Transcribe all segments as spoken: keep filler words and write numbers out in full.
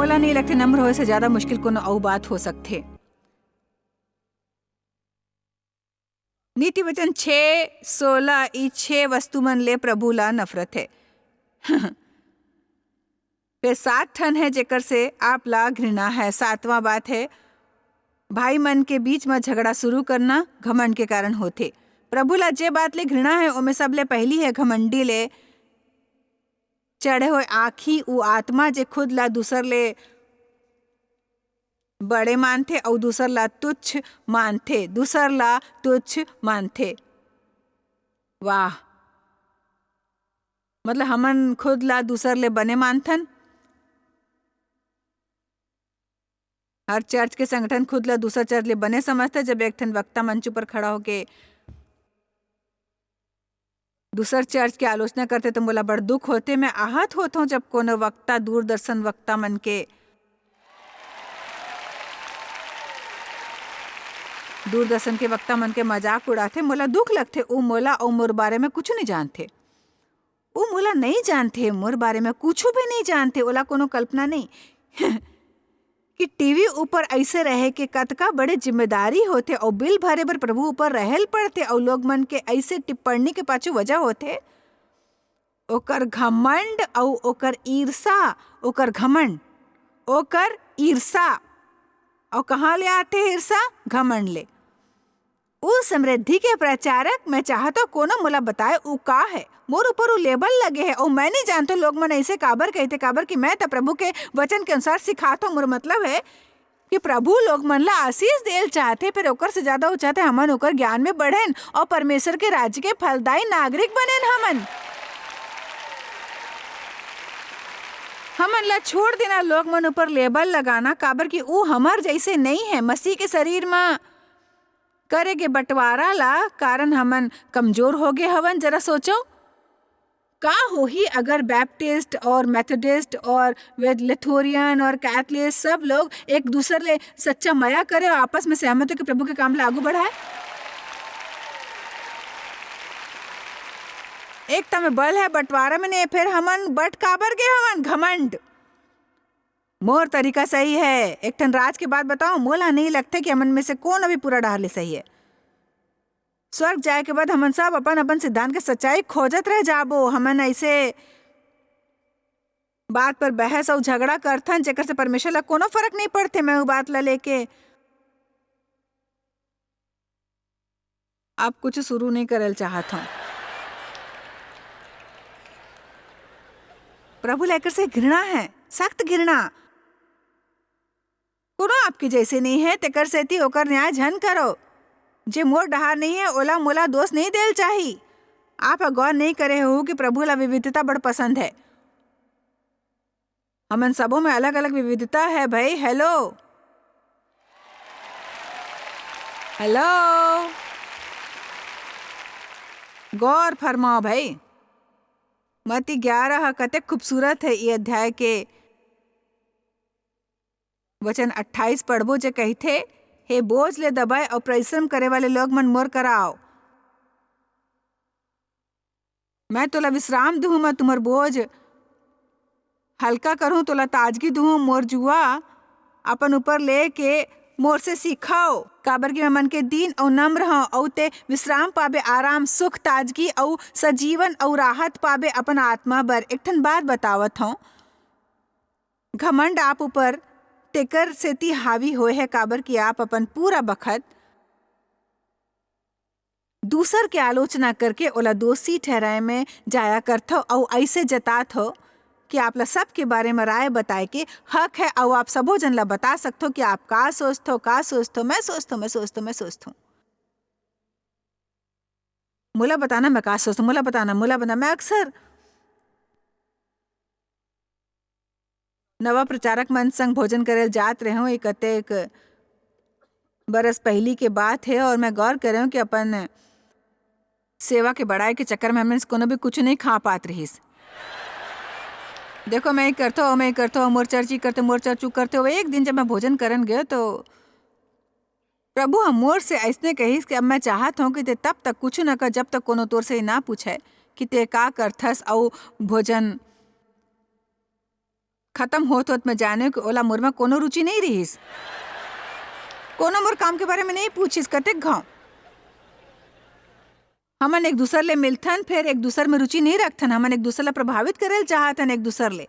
मोला नहीं लगथे नम्र होए से ज्यादा मुश्किल कोनो अउ बात हो सकथे। नीति वचन छे सोलह, ई छे वस्तु मन ले प्रभु ला नफरत है। फेर सात ठन है जेकर से आप ला घृणा है। सातवां बात है, भाई मन के बीच म झगड़ा शुरू करना घमंड के कारण होथे। प्रभु ला जे बात ले घृणा है, ओमे सबले पहिली है घमंडी ले चढ़े होए आँखी, उ आत्मा जे खुद ला दूसर ले बड़े मानथे अउ दूसर ला तुच्छ मानथे, दूसर ला तुच्छ मानथे। वाह, मतलब हमन खुद ला दूसर ले बने मानथन। हर चर्च के संगठन खुद ला दूसर चर्च ले बने समझथे। जब एक ठन वक्ता मंच ऊपर खड़ा होके दूसर चर्च के आलोचना करथे, तो मोला बड़ दुख होथे। मैं आहत होथों, जब कोनो वक्ता, दूरदर्शन वक्ता मन के, दूरदर्शन के वक्ता मन के मजाक उड़ाथे, मोला दुख लगथे। उ मोला अउ मोर बारे में कुछु नहीं जानथे। उ मोला नहीं जानथे, मोर बारे में कुछु भी नहीं जानथे, ओला कोनो कल्पना नहीं। कि टीवी ऊपर ऐसे रहे के कतका बड़े जिम्मेदारी होथे अउ बिल भरे बर प्रभु ऊपर रहल पड़थे अउ लोग मन के ऐसे टिप्पणी के पाछू वजह होथे ओकर घमंड अउ ओकर ईर्षा, ओकर घमंड, ओकर ईर्षा। अउ कहाँ ले आथे ईर्षा? घमंड ले। उ समृद्धि के प्रचारक, मैं चाहत हूँ कोनो मोला बताए उ का है। मोर ऊपर उ लेबल लगे है, अउ मैं नहीं जानतो लोग मन ऐसे काबर कहते, काबर कि मैं तो प्रभु के वचन के अनुसार सिखात हूँ। मोर मतलब है कि प्रभु लोग मन ला आशीष देल चाहते, फिर ओकर से ज्यादा उ चाहते हमन ओकर ज्ञान में बढ़ेन अउ परमेश्वर के राज्य के फलदायी नागरिक बनेन। हमन हमन ला छोड़ देना लोग मन ऊपर लेबल लगाना, काबर कि उ हमर जैसे नहीं है। मसीह के शरीर म करे गे बंटवारा ला कारण हमन कमजोर हो गे हवन। जरा सोचो, का होही अगर बैप्टिस्ट और मेथोडिस्ट और वेलेथोरियन और कैथलिस्ट सब लोग एक दूसर ले सच्चा मया करे और आपस में सहमत होके प्रभु के काम ला आगू बढ़ाए? एकता में बल है, बंटवारा में नहीं। फिर हमन बट काबर गे हवन? घमंड। मोर तरीका सही है। एक ठन राज के बात बताओ, मोला नहीं लगते कि हमन में से कोनो भी पूरा डहर ले सही है। स्वर्ग जाए के बाद हमन सब अपन अपन सिद्धांत के सच्चाई खोजत रह जाबो। हमन ऐसे बात पर बहस अउ झगड़ा करथन जेकर से परमेश्वर ला कोनो फर्क नहीं पड़थे। मैं उ बात ला लेके आप कुछ शुरू नहीं करल चाहत हूँ। प्रभु ला एकर से घृणा है, सख्त घृणा। कोनो आपके जैसे नहीं है, तेकर सेती ओकर न्याय झन करो। जे मोर डहार नहीं है, ओला मोला दोष नहीं देल चाही। आप ह गौर नहीं करे हो कि प्रभु ला विविधता बड़ पसंद है। हमन सबो में अलग-अलग विविधता है भाई। हेलो, हेलो, गौर फरमाओ भाई। मत्ती ग्यारह ह कतेक खूबसूरत है। ये अध्याय के वचन अट्ठाईस पढ़बो, जे कहिथे, "हे बोझ ले दबाए अउ परिश्रम करे वाले लोग मन, मोर करा आओ। मैं तोला विश्राम दूहूँ, मैं तुम्हर बोझ हल्का करूँ, तोला ताजगी दूहूँ। मोर जुआ अपन ऊपर लेके मोर से सीखव, काबर कि मैं मन के दीन अउ नम्र हव, अउ ते विश्राम पाबे, आराम, सुख, ताजगी अउ सजीवन अउ राहत पाबे अपन आत्मा बर।" एक ठन बात बतावत हव, घमंड आप ऊपर तेकर सेती हावी होए है, काबर कि आप अपन पूरा बखत दूसर के आलोचना करके ओला दोषी ठहराए में जाया करथव अउ अइसे जतात हो कि आप ला सबके बारे में राय बताए के हक है अउ आप सबो जन ला बता सकथो कि आप का सोचथो, का सोचथो, मैं सोचथो, मैं सोचथो, मैं सोचथो। मोला बताना मैं का सोचथो, मोला बताना, मोला बताना। मैं अक्सर नवा प्रचारक मन संग भोजन करे ल जात रहेंव। ये कतेक बरस पहिली के बात हे और मैं गौर करेंव कि अपन सेवा के बढ़ाए के चक्कर में हमन से कोनो भी कुछ नहीं खा पात रहिस। देखो, मैं ये करथो, मैं ये करथो, मोर चर्च ये करथे, मोर चर्च वो करथे। वो एक दिन जब मैं भोजन करन गयो तो प्रभु ह मोर से अइसने कहिस कि अब मैं चाहत हूँ कि ते तब तक कुछ न कर जब तक कोनो तोर से ना पूछे कि ते का करथस अउ भोजन खत्म होत होत मैं जानेंव कि ओला मोर म कोनो रुचि नइ रिहिस। कोनो मोर काम के बारे में नइ पूछिस, कतेक घांव। हमन एक दूसर ले मिलथन, फेर एक दूसर में रुचि नइ रखथन। हमन एक दूसर ला प्रभावित करे ल चाहथन एक दूसर ले।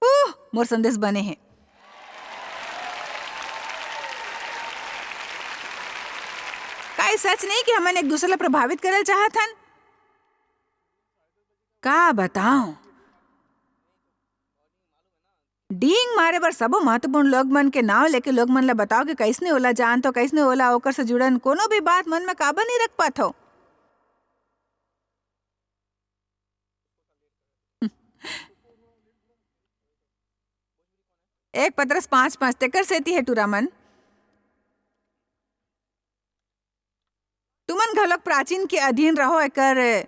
उह, मोर संदेश बने हे। का ये सच नइ कि हमन एक दूसर ला प्रभावित करे ल चाहथन? का बतांव? डींग मारे बर सबो महत्वपूर्ण लोग मन के नांव लेके लोग मन ला बताव कि कइसने ओला जानथव, कइसने ओला ओकर से जुड़न कोनो भी बात मन में काबर नइ रख पाथव। एक पतरस पाँच पाँच, तेकर सेती हे टूरा मन, तुमन घलोक प्राचीन के अधीन रहो। एकर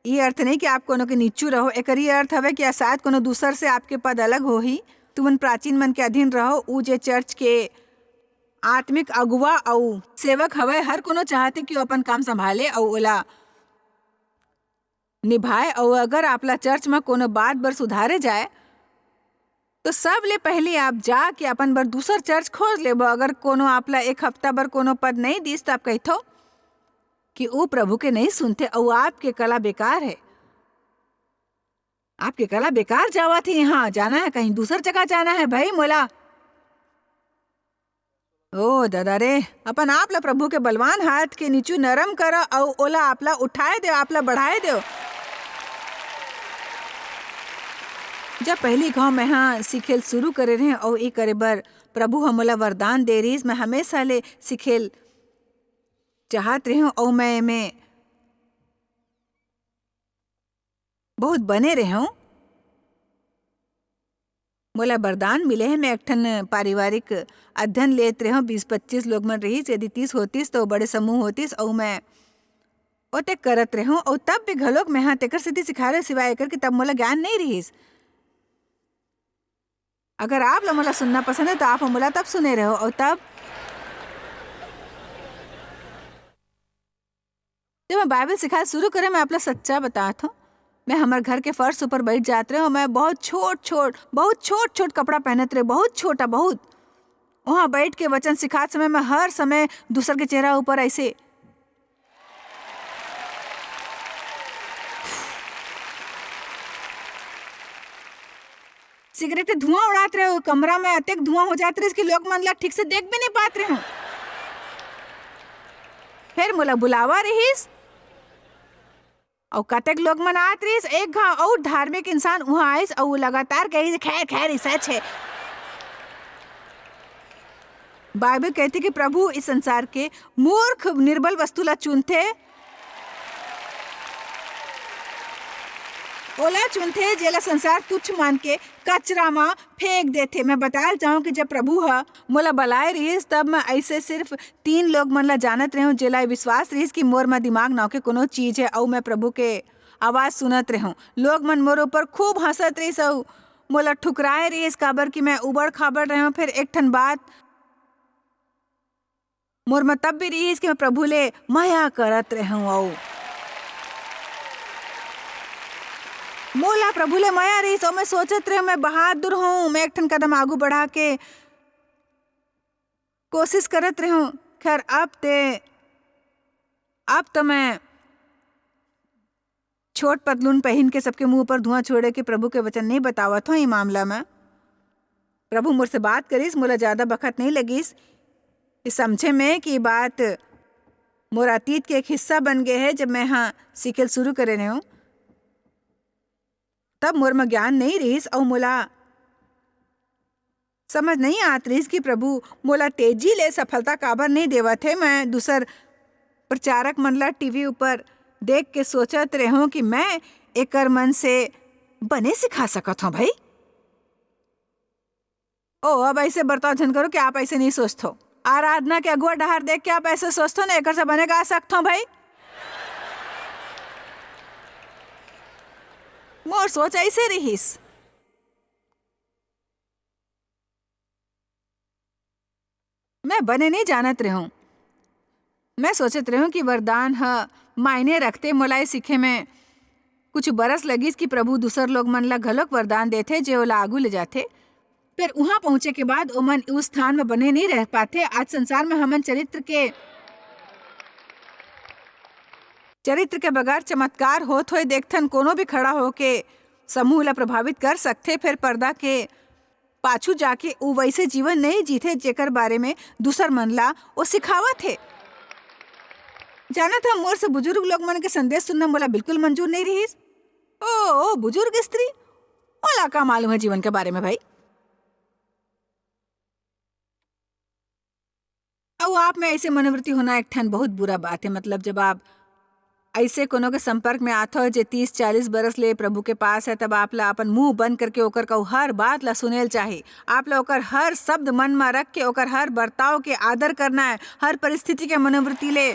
ये अर्थ नइ कि आप कोनो के नीचू रहो, एकर ये अर्थ हवे कि शायद कोनो दूसर से आपके पद अलग होही। तुमन प्राचीन मन के अधीन रहो, ऊ जे चर्च के आत्मिक अगुवा अऊ सेवक हवय। हर कोनो चाहथे कि वो अपन काम संभाले अऊ ओला निभाए, अऊ अगर आपला चर्च म कोनो बात बर सुधारे जाए, तो सबले पहिली आप जाके अपन बर दूसर चर्च खोज लेबो। अगर कोनो आपला एक हफ्ता बर कोनो पद नइ दिस, त आप कहिथो कि ऊ प्रभु के नइ सुनथे अऊ आपके कला बेकार हे। आपके कला बेकार जावत हे। यहाँ जाना हे, कहीं दूसर जगह जाना हे भाई मोला। ओ ददा रे, अपन आप ला प्रभु के बलवान हाथ के नीचू नरम करो अऊ ओला आप ला उठाए देव, आप ला बढ़ाए देव। जब पहिली घांव मैं हा सीखेल शुरू करे रहेंव अऊ ई करे बर प्रभु ह मोला वरदान दे रिहिस, मैं हमेशा ले सीखेल चाहत रहेंव अऊ मैं एमे बहुत बने रहेंव। मोला वरदान मिले हे, मैं एक ठन पारिवारिक अध्ययन लेत रहेंव, बीस पच्चीस लोग मन रहिस, यदि तीस होतिस तो बड़े समूह होतिस, अऊ मैं ओतेक करत रहेंव, अऊ तब भी घलोक मैं हा तेकर सेती सिखाए रहेंव, सिवाय एकर कि तब मोला ज्ञान नइ रिहिस। अगर आप ला मोला सुनना पसंद हे, तो आप मोला तब सुने रहेव, अऊ तब जब मैं बाइबल सिखाए शुरू करे, मैं आप ला सच्चा बतात हूँ, मैं हमर घर के फर्श ऊपर बैठ जात रहेंव। मैं बहुत छोट-छोट, बहुत छोट-छोट कपड़ा पहनत रहेंव, बहुत छोटा, बहुत। वहाँ बैठ के वचन सिखात समय मैं हर समय दूसर के चेहरा ऊपर ऐसे सिगरेट के धुआं उड़ात रहेंव। कमरा में अतेक धुआं हो जात रहिस कि लोग मन ला ठीक से देख भी नइ पात रहेंव। फेर मोला बुलावा रिहिस, अऊ कतेक लोग मन आत रिहिस। एक घांव अऊ धार्मिक इंसान उहाँ आइस अऊ लगातार कहिस, "खैर, खैर, ई सच हे।" बाइबल कहिथे कि प्रभु इस संसार के मूर्ख, निर्बल वस्तु ला चुनथे, ओला चुनथे, जेला संसार तुच्छ मान के कचरा म फेंक देथे। मैं बताए चाहूं कि जब प्रभु ह मोला बलाए रिहिस, तब मैं ऐसे सिर्फ तीन लोग मन ला जानत रहेंव, जेला ये विश्वास रिहिस कि मोर म दिमाग नाव के कोनो चीज हे, अऊ मैं प्रभु के आवाज सुनत रहेंव। लोग मन मोर ऊपर खूब हंसत रिहिस अऊ मोला ठुकराए रिहिस, काबर कि मैं उबड़ खाबड़ रहेंव। फेर एक ठन बात मोर म तब भी रिहिस कि मैं प्रभु ले मया करत रहेंव अऊ मोला प्रभु ले मया रिहिस अऊ मैं सोचत रहेंव, मैं बहादुर हूँ, मैं एक ठन कदम आगू बढ़ा के कोशिश करत रहेंव। खैर, अब ते, अब तो मैं छोट पतलून पहिन के सबके मुंह पर धुआं छोड़े के प्रभु के वचन नइ बतावत हंव। ई मामला म प्रभु मोर से बात करिस, मोला ज्यादा बखत नइ लगिस ये समझे में कि ये बात मोर अतीत के एक हिस्सा बन गे हे। जब मैं हा सीखेल शुरू करे रहेंव, तब मोर म ज्ञान नइ रिहिस अऊ मोला समझ नइ आत रिहिस कि प्रभु मोला तेजी ले सफलता काबर नइ देवत हे। मैं दूसर प्रचारक मन ला टीवी ऊपर देख के सोचत रहेंव कि मैं एकर मन से बने सिखा सकत हंव भाई। ओ, अब ऐसे बर्ताव झन करो कि आप ऐसे नइ सोचथो। आराधना के अगुवा डहार देख के आप ऐसे सोचथो ना, एकर से बने गा सकथो भाई। मोर सोच ऐसे रिहिस। मैं बने नइ जानत रहेंव। मैं सोचत रहेंव कि वरदान ह मायने रखथे, मोला ये सीखे में कुछ बरस लगिस कि प्रभु दूसर लोग मन ला घलोक वरदान देथे, जे ओला आगू ले जाथे। फेर उहाँ पहुँचे के बाद ओमन उस स्थान में बने नइ रह पाथे। आज संसार में हमन चरित्र के, चरित्र के बगैर चमत्कार होत होए देखथन। कोनो भी खड़ा होके समूह ला प्रभावित कर सकथे, फेर पर्दा के पाछू जाके उ वैसे जीवन नइ जीथे, जेकर बारे में दूसर मन ला ओ सिखावत हे। जानत हव, मोर से बुजुर्ग लोग मन के संदेश सुनना मोला बिल्कुल मंजूर नइ रिहिस। ओ, ओ बुजुर्ग स्त्री, ओला का मालूम हे जीवन के बारे में भाई? अउ आप में ऐसे मनोवृत्ति होना एक ठन बहुत बुरा बात हे। मतलब, जब आप ऐसे कोनो के संपर्क में आथव, जे तीस चालीस बरस ले प्रभु के पास हे, तब आप ला अपन मुंह बंद करके ओकर कहू हर बात ला सुनेल चाही। आप ला ओकर हर शब्द मन में रख के ओकर हर बर्ताव के आदर करना हे। हर परिस्थिति के मनोवृत्ति ले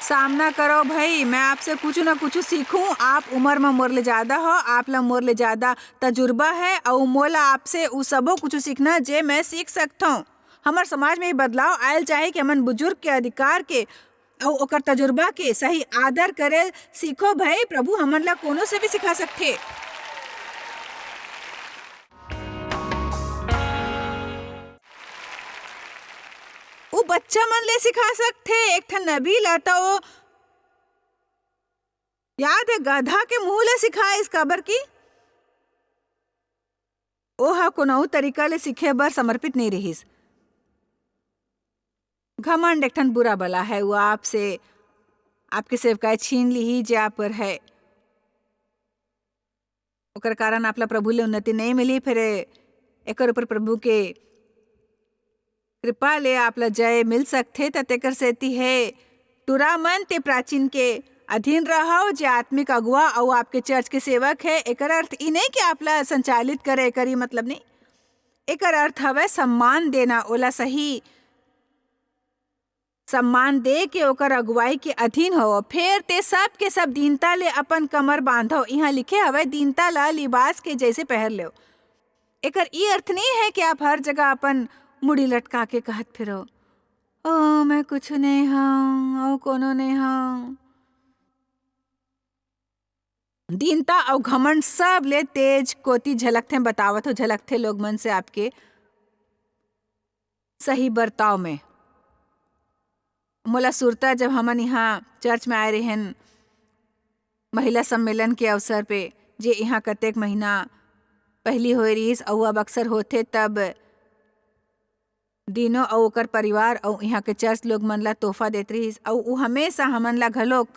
सामना करो भाई। मैं आपसे कुछ ना कुछ सीखूं, आप उम्र में मोर ले ज्यादा हो, आप ला मोर ले ज्यादा तजुर्बा हे, अउ मोला आपसे उ सबो कुछ सीखना, जे मैं सीख सकथव। हमर समाज में ये बदलाव आयल चाही कि हमन बुजुर्ग के अधिकार के अउ ओकर तजुर्बा के सही आदर करे सीखो भाई। प्रभु हमन ला कोनो से भी सिखा सकथे। वो बच्चा मन ले सिखा सकथे, एक ठन नबी ला तो याद हे, गधा के मुंह ले सिखाइस, काबर कि ओह कोनो तरीका ले सीखे बर समर्पित नइ रिहिस। घमंड एक ठन बुरा बला हे, वो आपसे आपके सेवकाई छीन लिही, जे आप पर हे। ओकर कारण आप ला प्रभु ले उन्नति नइ मिली, फेर एकर ऊपर प्रभु के कृपा ले आप ला जय मिल सकथे। त तेकर सेती हे, टुरा मन, ते प्राचीन के अधीन रहव, जे आत्मिक अगुवा अउ आपके चर्च के सेवक हे। एकर अर्थ ई नइ कि आप ला संचालित करे, एकर ई मतलब नइ। एकर अर्थ हवय सम्मान देना, ओला सही सम्मान दे के ओकर अगुवाई के अधीन हो। फेर ते सब के सब दीनता ले अपन कमर बांधव। इहाँ लिखे हवय, "दीनता ला लिबास के जैसे पहर लेव।" एकर ई अर्थ नइ हे कि आप हर जगह अपन मुड़ी लटका के कहत फिरो, "ओ, मैं कुछु नइ हंव, अउ कोनो नइ हंव।" दीनता अउ घमंड सब ले तेज कोती झलकथे, बतावत हो, झलकथे लोग मन से आपके सही बर्ताव में। मोला सुरता, जब हमन इहाँ चर्च में आए रहेन महिला सम्मेलन के अवसर पे, जे इहाँ कतेक महीना पहिली होए रिहिस, अउ अब अक्सर होथे, तब दीनो अउ ओकर परिवार अउ इहाँ के चर्च लोग मन ला तोहफा देत रिहिस, अउ ऊ हमेशा हमन ला घलोक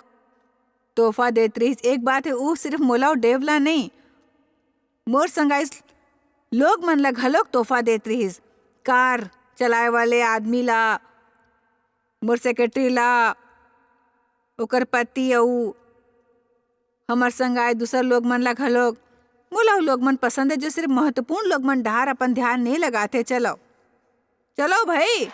तोहफा देत रिहिस। एक बात हे, ऊ सिर्फ मोला अउ डेव ला नइ, मोर संग आइस लोग मन ला घलोक तोहफा देत रिहिस। कार चलाए वाले आदमी ला, मोर सेक्रेटरी ला, ओकर पति अउ हमर संग आए दूसर लोग मन ला घलोक। मोला ऊ लोग मन पसंद हे, जो सिर्फ महत्वपूर्ण लोग मन डहार अपन ध्यान नइ लगाथे। चलो, चलो भाई,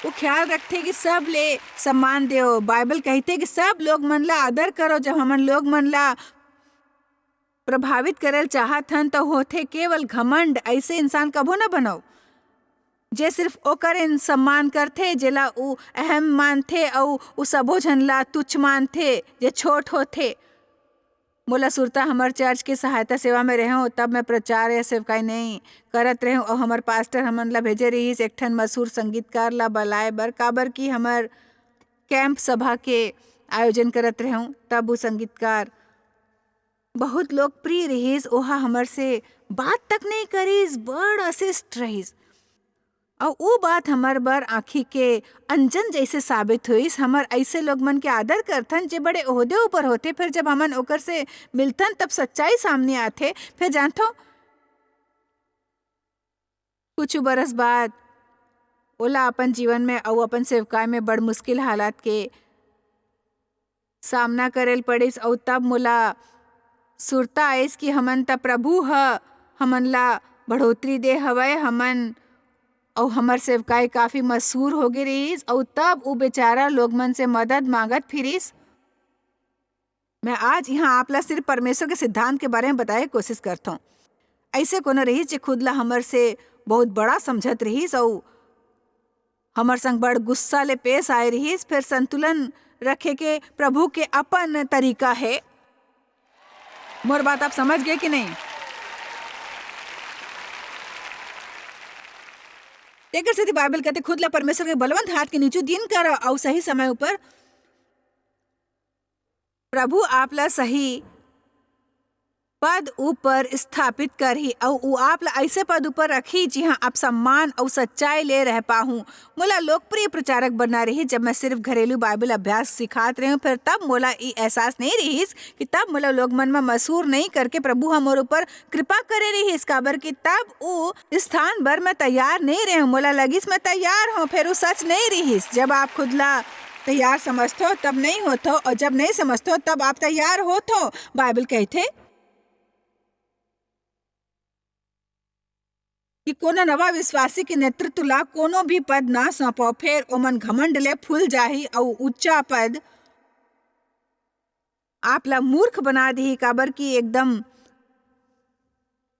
वो ख्याल रखथे कि सब ले सम्मान देव। बाइबल कहिथे कि सब लोग मन ला आदर करो। जब हमन लोग मन ला प्रभावित करे ल चाहत हन, त होथे केवल घमंड। ऐसे इंसान कभू न बनो, जे सिर्फ ओकर इन सम्मान करथे, जेला ऊ अहम मानथे अउ ऊ सबो झन ला तुच्छ मानथे, जे छोट होथे। मोला सुरता हमर चर्च के सहायता सेवा में रहेंव, तब मैं प्रचार या सेवकाई नइ करत रहेंव अउ हमर पास्टर हमन ला भेजे रिहिस एक ठन मशहूर संगीतकार ला बलाए बर, काबर कि हमर कैंप सभा के आयोजन करत रहेंव। तब वो संगीतकार बहुत लोकप्रिय रिहिस, ओहा हमर से बात तक नइ करिस, बड़ अशिष्ट रहिस। अउ ऊ बात हमर बर आँखी के अंजन जैसे साबित होइस। हमर ऐसे लोग मन के आदर करथन, जे बड़े ओहदे ऊपर होथे, फिर जब हमन ओकर से मिलथन, तब सच्चाई सामने आथे। फिर जानथो, कुछ बरस बाद ओला अपन जीवन में अउ अपन सेवकाई में बड़ मुश्किल हालात के सामना करे ल पड़िस, अउ तब मोला सुरता आइस कि हमन त प्रभु ह हमन ला बढ़ोतरी दे हवय, हमन अउ हमर सेवकाई काफी मशहूर हो गे रिहिस, अउ तब उ बेचारा लोग मन से मदद मांगत फिरिस। मैं आज इहाँ आप ला सिर्फ परमेश्वर के सिद्धांत के बारे में बताए के कोशिश करथों। ऐसे कोनो रहिस, जे खुद ला हमर से बहुत बड़ा समझत रहिस, अउ हमर संग बड़ गुस्सा ले पेश आए रिहिस, फेर संतुलन रखे के प्रभु के अपन तरीका हे। मोर बात आप समझ गए कि नहीं? तेकर सेती बाइबल कहते, "खुद ला परमेश्वर के बलवंत हाथ के नीचू दीन कर, अउ सही समय ऊपर प्रभु आप ला सही पद ऊपर स्थापित करही, अउ ऊ आप ला अइसे पद ऊपर रखही, जिहां आप सम्मान अउ सच्चाई ले रह पाहू।" मोला लोकप्रिय प्रचारक बनना रही। जब मैं सिर्फ घरेलू बाइबल अभ्यास सिखात रहे हूँ, फिर तब मोला ई एहसास नहीं रहिस कि तब मोला लोग मन म मशहूर नहीं करके प्रभु ह मोर ऊपर कृपा करे रहिस, काबर कि तब ऊ स्थान बर मैं तैयार नहीं रहे हूँ। मोला लगिस मैं तैयार हूँ, फिर ऊ सच नहीं रहिस। जब आप खुद ला तैयार समझथो, तब नहीं होथो, और जब नहीं समझथो, तब आप तैयार होथो। बाइबल कहथे कि कोनो नवा विश्वासी के नेतृत्व ला कोनो भी पद ना सौंपो, फेर ओमन घमंड ले फूल जाही अउ ऊंचा पद आप ला मूर्ख बना दिही, काबर कि एकदम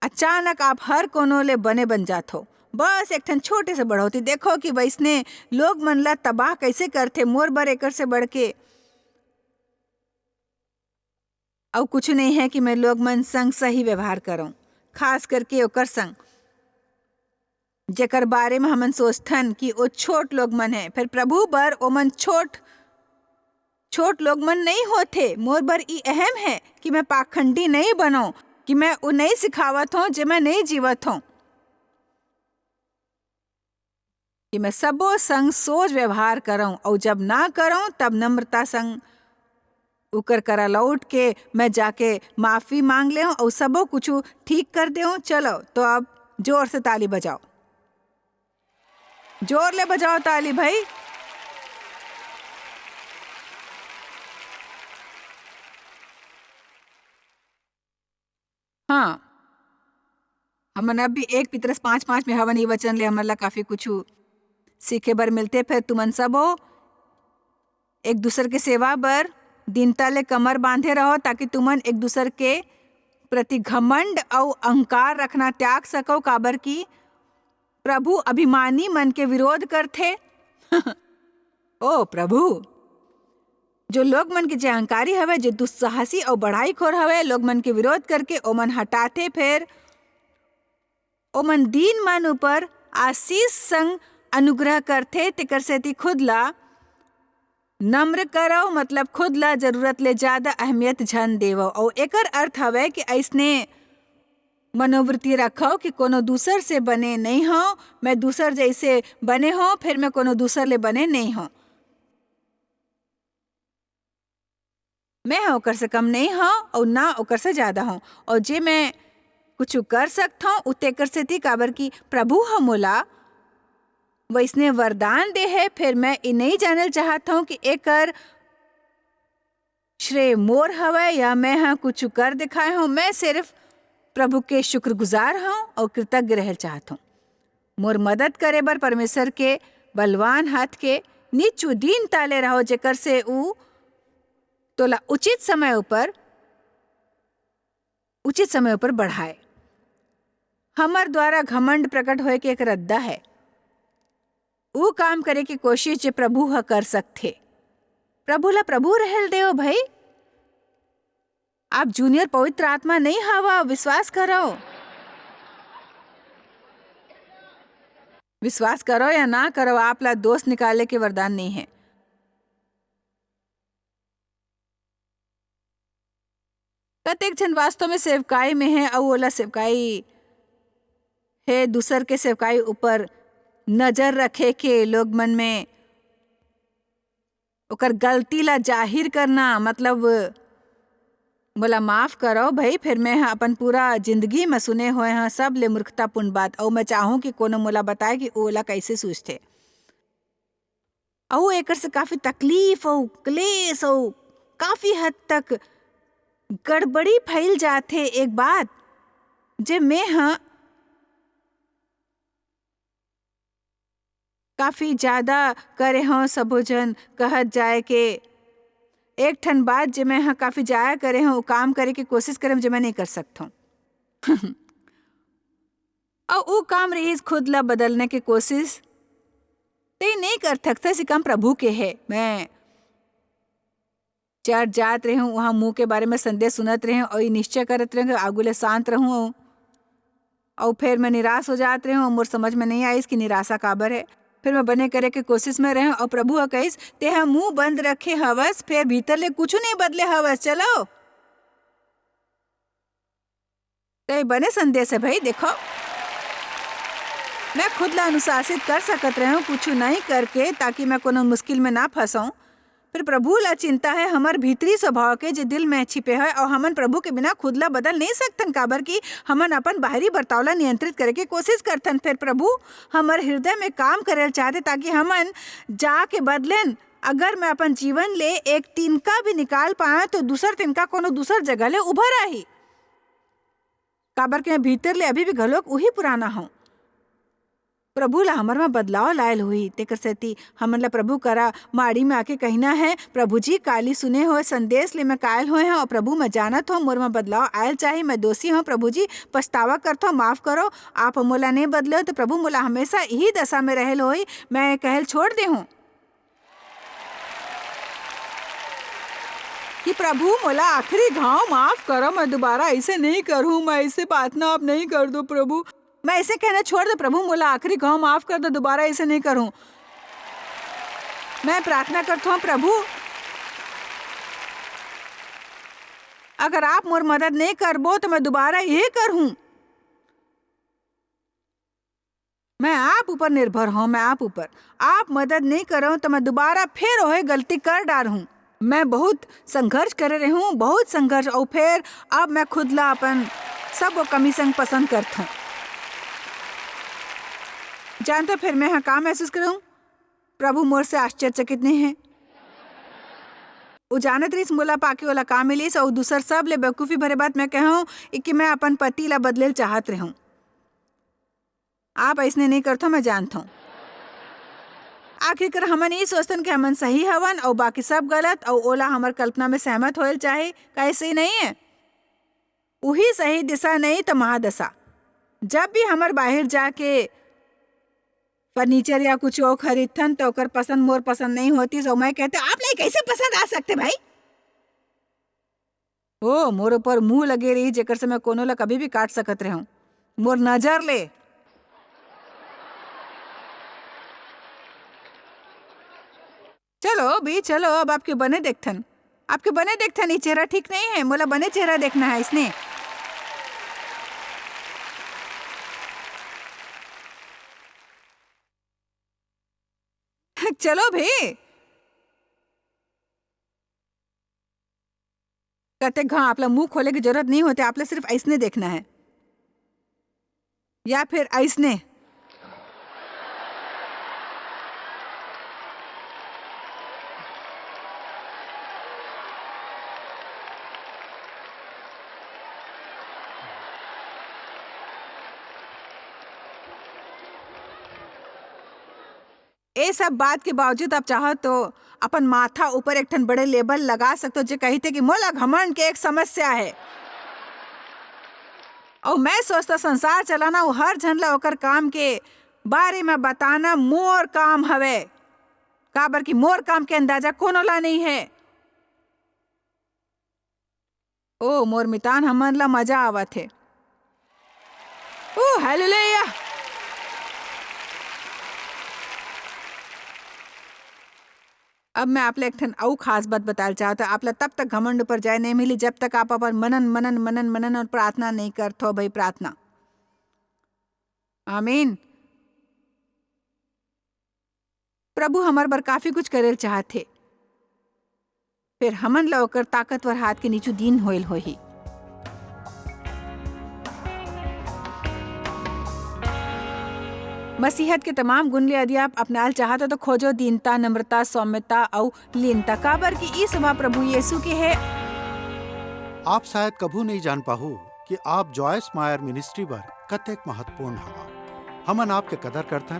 अचानक आप हर कोनो ले बने बन जाथो। बस एक ठन छोटे से बढ़ौती देखो कि वैसने लोग मन ला तबाह कैसे करथे। मोर बर एकर से बढ़ के अउ कुछु नहीं है कि मैं लोग मन संग सही व्यवहार करौं, खास करके ओकर संग, जेकर बारे म हमन सोचथन कि ओ छोट लोग मन है। फिर प्रभु बर ओमन छोट, छोट लोग मन नहीं होथे। मोर बर ई अहम है कि मैं पाखंडी नहीं बनौं, कि मैं ओ नहीं सिखावत हौं, जे मैं नहीं जीवत हौं। कि मैं सबो संग सोच व्यवहार करौं, अउ जब ना करौं, तब नम्रता संग उकर करा लौट के मैं जाके माफी मांग लेऊं अउ सबो कुछु ठीक कर देऊं। चलो, तो अब जोर से ताली बजाओ, जोर ले बजाओ ताली भाई। हाँ, हमन अब भी एक पितरस पाँच पाँच में हवन, ये वचन ले हमन ला काफी कुछु सीखे बर मिलथे। फेर तुमन सबो एक दूसर के सेवा बर दीनता ले कमर बांधे रहो, ताकि तुमन एक दूसर के प्रति घमंड अउ अहंकार रखना त्याग सको, काबर कि प्रभु अभिमानी मन के विरोध करथे। ओ प्रभु, जो लोग मन के जे अहंकारी हवय, जे दुस्साहसी अउ बढ़ाईखोर हवय, लोग मन के विरोध करके ओमन हटाथे, फेर ओमन दीन मन ऊपर आशीष संग अनुग्रह करथे। तेकर सेती खुद ला नम्र करव, मतलब खुद ला जरूरत ले ज्यादा अहमियत झन देवव। अउ एकर अर्थ हवय कि अइसने मनोवृत्ति रखव कि कोनो दूसर से बने नइ हव, मैं दूसर जइसे बने हव, फेर मैं कोनो दूसर ले बने नइ हव। मैं ह ओकर से कम नइ हव अउ ना ओकर से ज्यादा हव, अउ जे मैं कुछु कर सकथव, उ तेकर सेती, काबर कि प्रभु ह मोला वइसने वरदान दे हे। फेर मैं ए नइ जानल चाहत हव कि एकर श्रेय मोर हवय या मैं ह कुछु कर दिखाए हव। मैं सिर्फ प्रभु के शुक्रगुजार हव अउ कृतज्ञ रहल चाहत हव। मोर मदद करे बर परमेश्वर के बलवान हाथ के नीचू दीनता ले रहो, जेकर से ऊ तोला उचित समय ऊपर, उचित समय ऊपर बढ़ाए। हमर द्वारा घमंड प्रकट होए के एक रद्दा है। ऊ काम करे के कोशिश जे प्रभु ह कर सकथे। प्रभु ला प्रभु रहल देव भई। आप जूनियर पवित्र आत्मा नइ हवा, विश्वास करो। विश्वास करो या ना करो, आप ला दोष निकाले के वरदान नइ हे। कतेक झन वास्तव में सेवकाई में हे अउ ओला सेवकाई हे, दूसर के सेवकाई ऊपर नजर रखे के, लोग मन में ओकर गलती ला जाहिर करना, मतलब, मोला माफ करो भई, फेर मैं ह अपन पूरा जिंदगी म सुने होए हंव सब ले मूर्खतापूर्ण बात, अउ मैं चाहूं कि कोनो मोला बताए कि ओला कइसे सूझथे। अउ एकर से काफी तकलीफ अउ क्लेश अउ काफी हद तक गड़बड़ी फैल जाथे। एक बात जे मैं ह काफी ज्यादा करे हंव, सबो झन कहत जाए के एक ठन बात जे मैं ह काफी जाया करे हंव, काम करे के कोशिश करे हंव, जे मैं नइ कर सकथंव। अउ ऊ काम रहिस खुद ला बदलने के कोशिश। ते नइ कर थकथस, ये काम प्रभु के हे। मैं चर्च जात रहूं, वहां मुंह के बारे में संदेश सुनत रहूं और ये निश्चय करत रहूं कि आगू ले शांत रहूं। और फिर मैं निराश हो जात रहूं और मोर समझ में नहीं आइस कि निराशा काबर है। फिर मैं बने करे के कोशिश में रहूं और प्रभु ह कहिस, "ते ह मुंह बंद रखे हवस, फिर भीतर ले कुछ नहीं बदले हवस। चलो।" तो ये बने संदेश है भाई, देखो। मैं खुद ला अनुशासित कर सकत रहूं, कुछ नहीं करके, ताकि मैं कोनो मुश्किल में ना फंसाऊं। फिर प्रभु ला चिंता है हमर भीतरी स्वभाव के, जे दिल में छिपे है, और हमन प्रभु के बिना खुद ला बदल नहीं सकथन, काबर कि हमन अपन बाहरी बर्ताव ला नियंत्रित करे के कोशिश करथन। फिर प्रभु हमर हृदय में काम करे ल चाहते, ताकि हमन जाके बदलेन। अगर मैं अपन जीवन ले एक तिनका भी निकाल पाए, तो दूसर तिनका कोनो दूसर जगह ले उभर आही, काबर के मैं भीतर ले अभी भी घलोक उही पुराना हूं। प्रभु ला हमर म बदलाव लायल होही, तेकर सेती हमन ला प्रभु करा माड़ी में आके कहिना है, "प्रभु जी, काली सुने होए संदेश ले मैं कायल होए हंव, और प्रभु, मैं जानत हंव, मोर म बदलाव आयल चाही, मैं दोषी हंव, प्रभु जी, पछतावा करत हंव, माफ करो, आप मोला नहीं बदले हो, तो प्रभु, मोला हमेशा यही दशा में रहल होही, मैं कहल छोड़ दे हूं कि प्रभु, मोला आखिरी घाव माफ करो, मैं दोबारा ऐसे नहीं करूं, मैं ऐसे प्रार्थना आप नहीं कर दो प्रभु।" मैं ऐसे कहना छोड़ दे, "प्रभु, मोला आखिरी घाव माफ कर दो, दोबारा ऐसे नहीं करूं।" मैं प्रार्थना करता हूं, "प्रभु, अगर आप मोर मदद नहीं करबो, तो मैं दोबारा ये करहूं।" मैं आप ऊपर निर्भर हूं, मैं आप ऊपर। आप मदद नहीं करो, तो मैं दोबारा फिर वही गलती कर डारहूं। मैं बहुत संघर्ष करे रहूं, बहुत संघर्ष, और फिर अब मैं खुद ला अपन सब वो कमी संग पसंद करत हूं। जानते हो, फिर मैं हा का महसूस करूं? प्रभु मोर से आश्चर्यचकित नहीं है। वो जानत रहिस मोला पाके ओला का मिलिस, और दूसर सब ले बेवकूफी भरे बात मैं कहूं कि मैं अपन पति ला बदले ल चाहत रहूं। आप अइसने नहीं करथो, मैं जानथो। आखिरकार हमन ई सोचथन कि हमन सही हवन अउ बाकी सब गलत, अउ ओला हमर कल्पना में सहमत होयल चाही, का ऐसे ही नहीं है? उही सही दिशा नहीं तो महादशा। जब भी हमर बाहिर जाके फर्नीचर या कुछ और खरीदथन, तो ओकर पसंद मोर पसंद नहीं होती, तो मैं कहते, "आप ला कैसे पसंद आ सकते भाई?" ओ, मोर ऊपर मुंह लगे रही, जेकर से मैं कोनो ला कभी भी काट सकत रहूं। मोर नजर ले। चलो भी, चलो, अब आपके बने देखथन। आपके बने देखथन, ये चेहरा ठीक नहीं है, मोला बने चेहरा देखना है इसने। चलो भी। कतेक घाव आप ला मुंह खोले की जरूरत नहीं होते, आप ला सिर्फ अइसने देखना है, या फिर अइसने। ए सब बात के बावजूद आप चाहो तो अपन माथा ऊपर एक ठन बड़े लेबल लगा सकते हो, जे कहिथे कि मोला घमंड के एक समस्या है। अउ मैं सोचता, संसार चलाना, वो हर झन ला ओकर काम के बारे में बताना मोर काम हवे, काबर कि मोर काम के अंदाजा कोनो ला नहीं है। ओ मोर मितान, हमन ला मजा आवत हे। ओ हालेलुया! अब मैं आप ला एक ठन अउ खास बात बताल चाहत हूँ। आप ला तब तक घमंड ऊपर जाए नहीं मिली, जब तक आप अपन मनन, मनन, मनन, मनन और प्रार्थना नहीं करथो भाई, प्रार्थना। आमीन। प्रभु हमर बर काफी कुछ करेल चाहत हे, फेर हमन ला ओकर ताकतवर हाथ के नीचू दीन होएल होही। मसीहत के तमाम गुण ले यदि आप अपनाल चाहत हो, तो खोजो दीनता, नम्रता, सौम्यता अउ लीनता, काबर कि ई स्वभाव प्रभु यीशु के हे। आप शायद कभू नहीं जान पाहू कि आप जॉयस मायर मिनिस्ट्री बर कतेक महत्वपूर्ण हवा। हमन आपके कदर करथन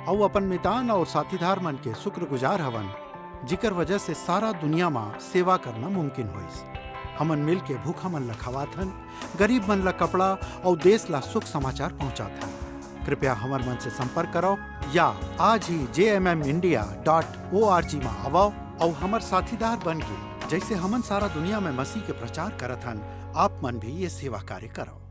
अउ अपन मितान अउ साथीदार मन के शुक्रगुजार हवन, जिकर वजह से सारा दुनिया म सेवा करना मुमकिन होइस। हमन मिल के भूखा मन ल खवाथन, गरीब मन ल कपड़ा अउ देश ल सुख समाचार पहुंचाथन। कृपया हमर मन से संपर्क करव या आज ही J M M India dot O R G म आवव अउ हमर साथीदार बन के जइसे हमन सारा दुनिया में मसीह के प्रचार करत हन, आप मन भी ये सेवा कार्य करव।